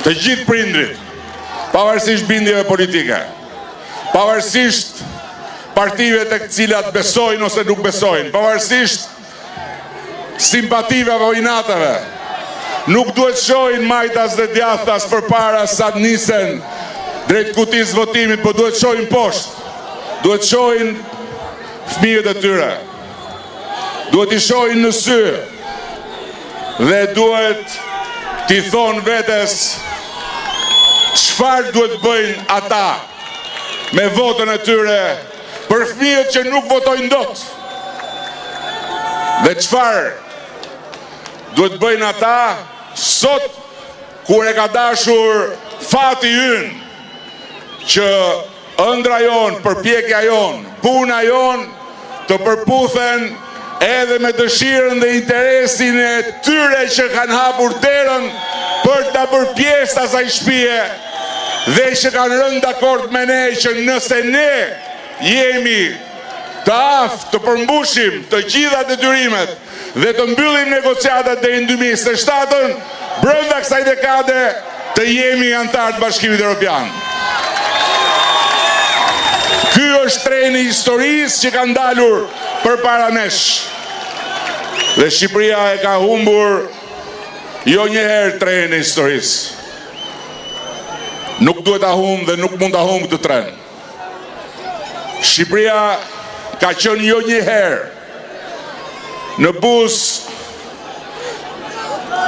Të gjithë prindërit, pavarësisht bindjeve politike, pavarësisht partive tek të cilat besojnë ose nuk besojnë, pavarësisht simpative apo inateve, nuk duhet të shohin majtas dhe djathtas përpara sa të nisen drejt kutisë së votimit, por duhet të shohin poshtë, duhet të shohin fëmijët e tyre. Duhet t'i shohin në sy dhe duhet t'i thonë vetes çfarë duhet të bëjnë ata me votën e tyre për fëmijët që nuk votojnë dot. Dhe çfarë duhet të bëjnë ata sot kur e ka dashur fati ynë që ëndrra jonë, përpjekja jonë, puna jonë të përputhen edhe me dëshirën dhe interesin e tyre që kanë hapur derën për ta bërë pjesë të asaj shtëpie dhe që kanë rënë dakord me ne që nëse ne jemi të aftë të përmbushim të gjitha detyrimet dhe të mbyllim negociatat deri në 2027-ën, brenda kësaj dekade të jemi anëtarë të Bashkimit Evropian. Ky është treni i historisë që ka ndalur përpara nesh. Dhe Shqipëria e ka humbur jo një herë trenin e historisë. Nuk duhet ta humb dhe nuk mund ta humb këtë tren. Shqipëria ka qenë jo një herë në buzë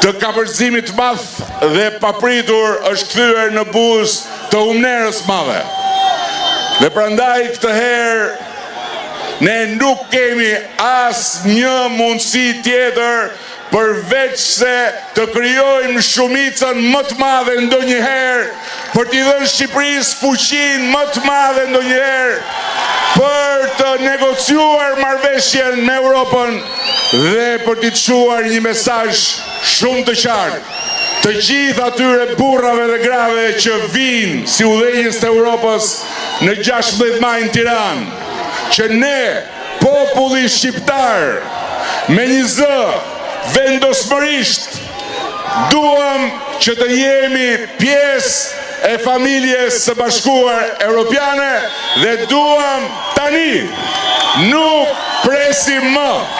të kapërcimit të madh dhe papritur është kthyer në buzë të humnerës madhe. Dhe prandaj këtë herë ne nuk kemi asnjë mundësi tjetër përveç se të krijojmë shumicën më të madhe ndonjëherë për t'i dhënë Shqipërisë fuqinë më të madhe ndonjëherë për të negociuar marrëveshjen me Europën dhe për t'i çuar një mesazh shumë të qartë të gjithë atyre burrave dhe grave që vijnë si udhëheqës të Europës në 16 maj në Tiranë, që ne, populli shqiptar, me një zë vendosmërisht duam që të jemi pjesë e familjes së bashkuar europiane dhe duam tani, nuk presim më.